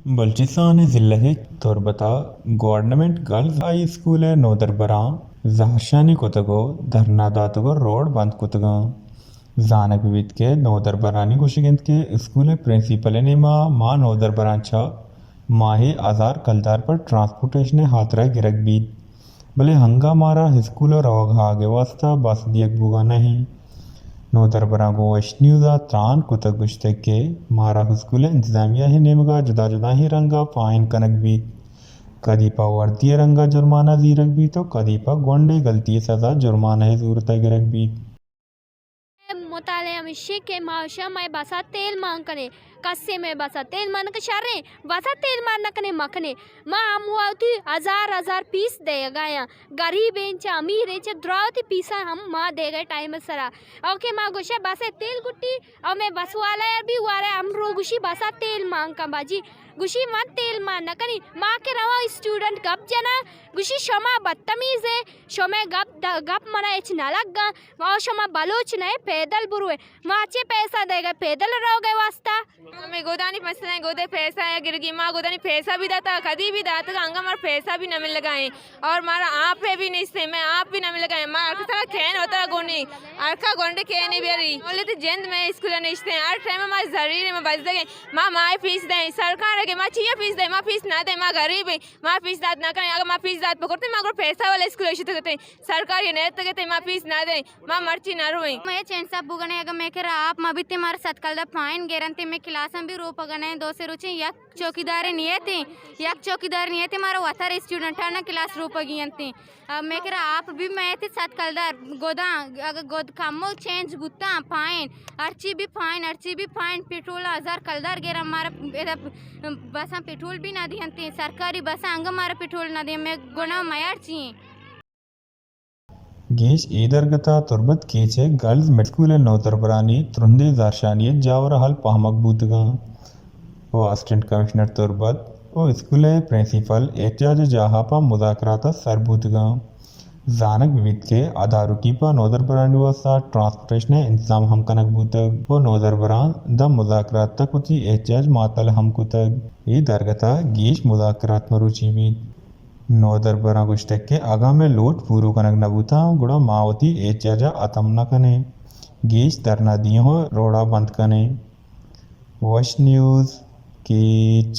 بلوچستان ءِ ضلع تربت ءَ گورنمنٹ گرلز ہائی اسکول ءِ نودربراں زہرشانی کتگ ءُ دھرنا داتگ ءُ روڈ بند کتگ اَنت۔ زانگ بہ بیت کہ نودربرانی گوشگ اِنت کہ اسکول ءِ پرنسپل ءِ نیما ما نودربراں چہ ماہے ہزار کلدار پر ٹرانسپورٹیشن ءِ ہاترا گرگ بیت، بلے ہنگا مارا اسکول ءَ روگ آگ ءِ واستہ بس دیگ بوگا نہ اِنت۔ نودربراں گوں وش نیوز ءَ تران کتگ، گوشتگ کہ مارا اسکول ءِ انتظامیہ ءِ نیمگا جدا جدائیں رنگا فائن کنگ بیت، کدی پہ وردی ءِ رنگا جرمانہ زیرگ بیت ءُ کدی پہ گونڈیں گلتی ءِ سزا جرمانہ ءِ صورتا گرگ بیت۔ مطالعہ ہمیش اِنت کہ ما شہ مئے بسا تیل مان کنیں، کسے مئے بسا تیل مان کہ شریں، بسا تیل مان نہ کنیں، مکنیں۔ ما ہم وتی ہزار ہزار پیس دئیگا آں، غریب ایں چہ امیر ایں چہ دراوتی پیسا ہم ما دئیگا ٹائم سرا۔ او کہ ما گوشے بس تیل گٹی، او مئے بس والا یار بھی وارے ہم رو گوشی بسا تیل مان کن باجی۔ گوشی من تیل مان نہ کنی، ما کہ رواں اسٹوڈنٹ گپ جناں، گوشی شما بدتمیز ایں، شمئے گپ د-، گپ منا ہچ نہ لگاں۔ ما شما بلوچ نہ ایں، پیدل بروئے۔ ما چے پیسہ دئیگا پیدل روگئے واسطہ؟ ہمے گودانی مسئلہ ایں، گودے پیسہ ایں گرگی، ما گودانی پیسہ بھی داتا، کدی بھی داتا، انگا مارا پیسہ بھی نہ ملگا ایں اور مارا آپ بھی نیست ایں، مئے آپ بھی نہ ملگا ایں، ما ہر کسا کین ہوتا گونی، ہر کا گونڈے کینی بیاری۔ مولت جند مئے اسکول نیست ایں، ہر ٹائم ما ضرور ایں، ما بزدگ ایں، ما ماہے پیس دیں، سرکار کہ ما چیا پیس دیں، ما پیس نہ دیں، ما غریب ایں، ما پیس دات نہ کنیں، اگر ما پیس دات پکرتے ما گڑا پیسہ والا اسکول شتگتے، سرکار یہ نیتگتے، ما پیس نہ دیں۔ ما مرچی نہ رویں۔ ما ہچ انصاف بوگنے، اگہ مئے کرا آپ مہ بیتیں، مارا صد کلدار فائن گرنتیں، مئے کلاساں بھی روپگنے، دو سے روچیں یک چوکیدارے نیتیں، یک چوکیدار نیتیں، مارا وتر اسٹوڈنٹانا کلاس روپگی انتیں۔ آ، مئے کرا آپ بھی مئیتیں صد کلدار گداں، اگہ گد کمو چینج بوتاں فائن، ہرچی بھی فائن، ہرچی بھی فائن، پٹرول ہزار کلدار گراں، مارا ادا بساں پٹرول بھی نہ دینتیں، سرکاری بساں انگہ مارا پٹرول نہ دیں، مئے گناہ میار چی ایں؟ گیش اے درگت ءَ تربت کیچ ءِ گرلز مڈل اسکول ءِ نودربرانی ترندیں زہرشانی ءِ جاور ءَ ہلپ آمگ بوتگ اَنت ءُ اسسٹنٹ کمشنر تربت ءُ اسکول ءِ پرنسپل احتجاج ءِ جاہ ءَ پہ مذاکرات ءَ سر بوتگ اَنت۔ زانگ بہ بیت کہ ادارکی پہ نودربرانی واستہ ٹرانسپورٹیشن ءِ انتظام ہم کنگ بوتگ ءُ نودربراں داں مذاکرات تک وتی احتجاج معطل ہم کتگ۔ اے درگت ءَ گیش مذاکرات مروچی بیت۔ نودربراں گوشتگ کہ اگاں مئے لوٹ پورو کنگ نہ بوتاں، گڑا ما وتی احتجاج ءَ ہتم نہ کنیں، گیش دھرنا دیاں ءُ روڈ ءَ بند کنیں۔ وش نیوز، کیچ۔